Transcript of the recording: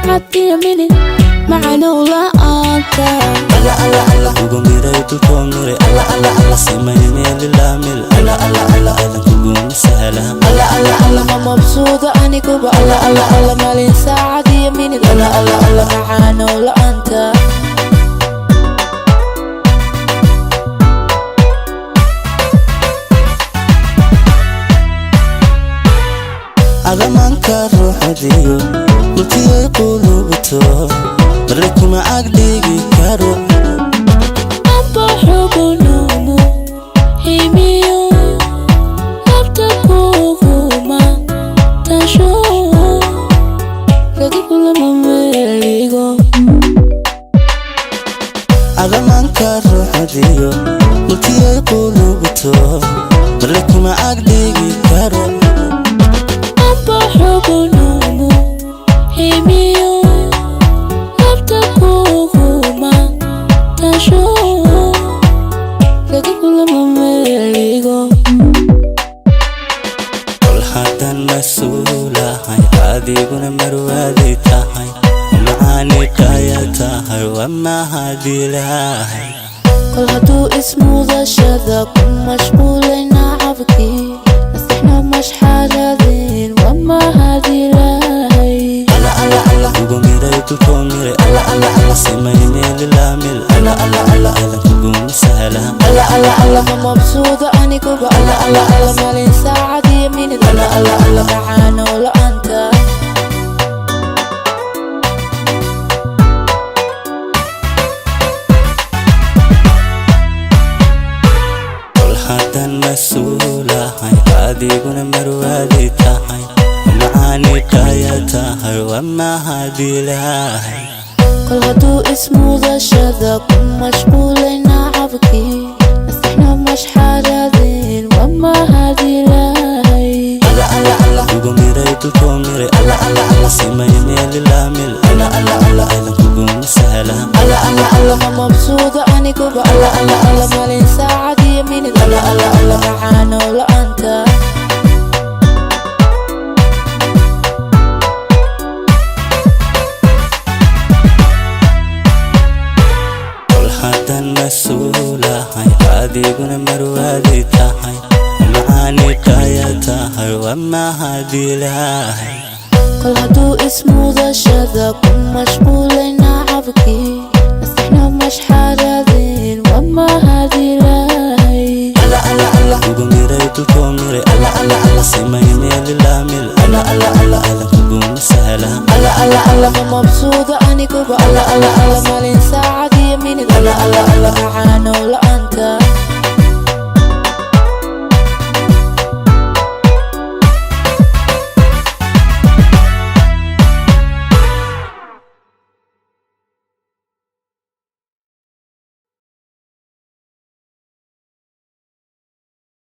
Saacad iyo minid macanow la'aanta. Alla alla alla, kugu miray dulkoo miray. Alla alla alla, simay meel ilaa meel. Alla alla alla, adan kuguma sahla. Alla alla alla, ma mabsuuda aniguba. Alla alla alla, maalin, saacad iyo minid. Alla alla alla, macaanow la'aanta. Adamanka ruuxadiyo multiyay qulubto, marle kuma agdhigi karo. Amba xugunumu himiyo labta kuguma tasho, laga kulama meeligo. Adamanka ruuxadiyo multiyay qulubto, marle kuma agdhigi karo. Amba xugunumu himiyo labta kuguma tasho, laga kulama meeligo. Kol haddaan mas-uulahay, adiguna marwaaday tahay, macaani kaya tahay, waa mahadilahay. Kol hadduu ismudashada ku mashquulay nacabkii, nasixna mashxaradeen, waa mahadilahay. Alla alla alla, kugu miray dulkoo miray. Alla alla alla, simay meel ilaa meel. Alla alla alla, adan kuguma sahla. Alla alla alla, ma mabsuuda aniguba. Alla alla alla, maalin, saacad iyo minid. Alla alla alla, macaanow la'aanta. Kol haddaan mas-uulahay, adiguna marwaaday tahay, macaani kaya tahay, waa mahadilahay. Kol hadduu ismudashada ku mashquulay nacabkii, nasixna mashxaradeen, waa mahadilahay. Alla alla alla, kugu miray dulkoo miray. Alla alla alla, simay meel ilaa meel. Alla alla alla, adan kuguma sahla. Alla alla alla, ma mabsuuda aniguba. Alla alla alla, maalin, saacad iyo minid. Alla alla alla, macaanow la'aanta. Kol haddaan mas-uulahay, adiguna marwaaday tahay, macaani kaya tahay, waa mahadilahay. Kol hadduu ismudashada ku mashquulay nacabkii, nasixna mashxaradeen, waa mahadilahay. Alla alla alla, kugu miray dulkoo miray. Alla alla alla, simay meel ilaa meel. Alla alla alla, adan kuguma sahla. Alla alla alla, ma mabsuuda aniguba. Alla alla alla, maalin, saacad iyo minid. Alla alla alla, macaanow la'aanta.